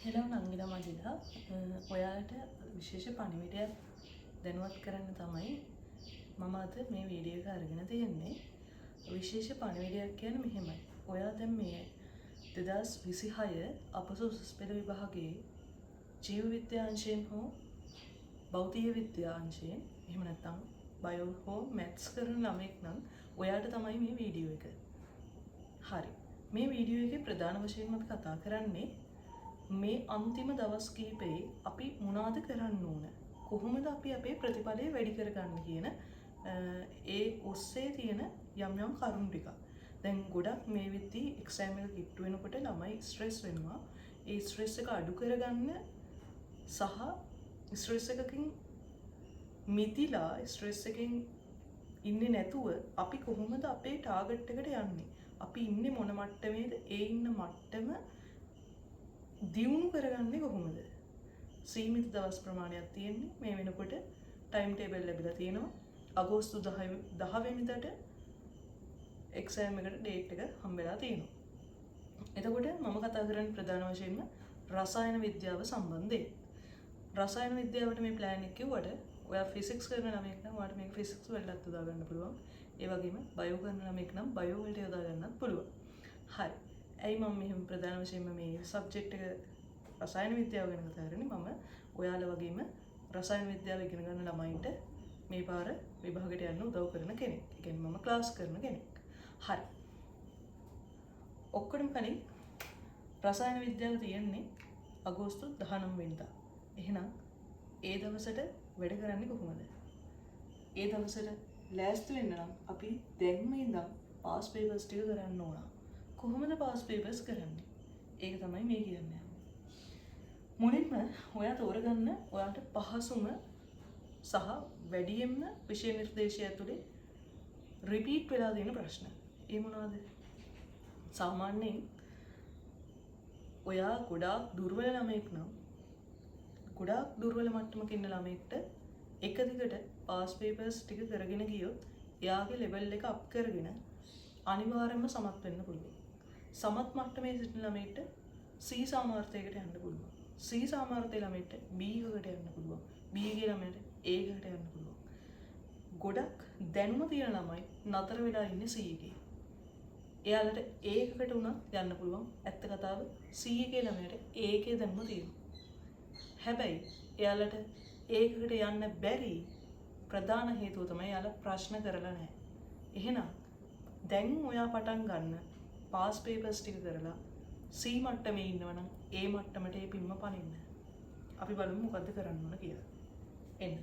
Hello නංගිලා මල්ලිලා, ඔයාලට විශේෂ පණිවිඩයක් දැනුවත් කරන්න තමයි මම අද මේ වීඩියෝ එක අරගෙන තියෙන්නේ. විශේෂ පණිවිඩයක් කියන්නේ මෙහෙමයි. ඔයා දැන් මේ 2026 අපොස උසස් පෙළ විභාගයේ ජීව විද්‍යා අංශයෙන් හෝ භෞතික විද්‍යා අංශයෙන්, එහෙම නැත්නම් බයෝ හෝ මැත්ස් කරන ළමයෙක් නම් ඔයාට තමයි මේ වීඩියෝ එක. හරි. මේ වීඩියෝ එකේ ප්‍රධාන වශයෙන්ම අපි කතා කරන්නේ මේ අන්තිම දවස් කිහිපයේ අපි මොනවද කරන්න ඕන, කොහොමද අපි අපේ ප්‍රතිඵලය වැඩි කරගන්න කියන ඒ ඔස්සේ තියෙන යම් යම් කරුණු ටිකක්. දැන් ගොඩක් මේ වෙද්දී එක්සෑම් එක කිට්ටු වෙනකොට ළමයි ස්ට්‍රෙස් වෙනවා. ඒ ස්ට්‍රෙස් එක අඩු කරගන්න සහ ස්ට්‍රෙස් එකකින් මිදිලා, ස්ට්‍රෙස් එකෙන් ඉන්නේ නැතුව අපි කොහොමද අපේ ටාගට් එකට යන්නේ? අපි ඉන්නේ මොන මට්ටමේද? ඒ ඉන්න මට්ටම දියුණු කරගන්නේ කොහොමද? සීමිත දවස් ප්‍රමාණයක් තියෙන්නේ. මේ වෙනකොට ටයිම් ටේබල් ලැබිලා තියෙනවා. අගෝස්තු 10 10 වෙනිදාට එක්සෑම් එකට ඩේට් එක හම්බෙලා තියෙනවා. එතකොට මම කතා කරන්නේ ප්‍රධාන වශයෙන්ම රසායන විද්‍යාව සම්බන්ධයෙන්. රසායන විද්‍යාවට මේ ප්ලෑන් එක කිව්වට, ඔයා ෆිසික්ස් කරන ළමයෙක් නම් ඔයාට මේක ෆිසික්ස් වලටත් යොදා ගන්න පුළුවන්. ඒ වගේම බයෝ කරන ළමයෙක් නම් බයෝ වලට යොදා ගන්නත් පුළුවන්. හරි. ඇයි මම මෙහෙම ප්‍රධාන වශයෙන්ම මේ සබ්ජෙක්ට් එක රසායන විද්‍යාව ගැන කතා කරන්නේ? මම ඔයාලා වගේම රසායන විද්‍යාව ඉගෙන ගන්න ළමයින්ට මේ පාර විභාගයට යන්න උදව් කරන කෙනෙක්. ඒ කියන්නේ මම ක්ලාස් කරන කෙනෙක්. හරි. ඔක්කොටම කලින් රසායන විද්‍යාව තියෙන්නේ අගෝස්තු 19 වෙනිදා. එහෙනම් ඒ දවසට වැඩ කරන්නේ කොහොමද? ඒ දවසට ලෑස්ති වෙන්න නම් අපි දැන්ම ඉඳන් පාස් පේපර්ස් ටික කරන්න ඕන. කොහොමද පාස් පේපර්ස් කරන්නේ? ඒක තමයි මේ කියන්න යන්නේ. මුලින්ම ඔයා තෝරගන්න ඔයාට පහසුම සහ වැඩියෙන්ම විෂය නිර්දේශය ඇතුලේ රිපීට් වෙලා තියෙන ප්‍රශ්න. ඒ මොනවද? සාමාන්‍යයෙන් ඔයා ගොඩාක් දුර්වල ළමයෙක් නම්, ගොඩාක් දුර්වල මට්ටමක ඉන්න ළමයෙක්ට එක දිගට පාස් පේපර්ස් ටික කරගෙන ගියොත් එයාගේ ලෙවල් එක අප් කරගෙන අනිවාර්යයෙන්ම සමත් වෙන්න පුළුවන්. සමත් මට්ටමේ සිටින ළමයෙක්ට C සාමාර්ථයකට යන්න පුළුවන්. C සාමාර්ථයේ ළමයෙක්ට B එකකට යන්න පුළුවන්. B එකේ ළමයට A එකකට යන්න පුළුවන්. ගොඩක් දැනුම තියෙන ළමයි නතර වෙලා ඉන්නේ C එකේ. එයාලට A එකකට වුණත් යන්න පුළුවන්. ඇත්ත කතාව C එකේ ළමයට A එකේ දැනුම තියෙනවා. හැබැයි එයාලට A එකකට යන්න බැරි ප්‍රධාන හේතුව තමයි එයාලා ප්‍රශ්න කරලා නැහැ. එහෙනම් දැන් ඔයා පටන් ගන්න පාස් පේපර්ස් ටික කරලා C මට්ටමේ ඉන්නවනම් A මට්ටමට ඒ පිම්ම පනින්න. අපි බලමු මොකද්ද කරන්න ඕන කියලා. එන්න.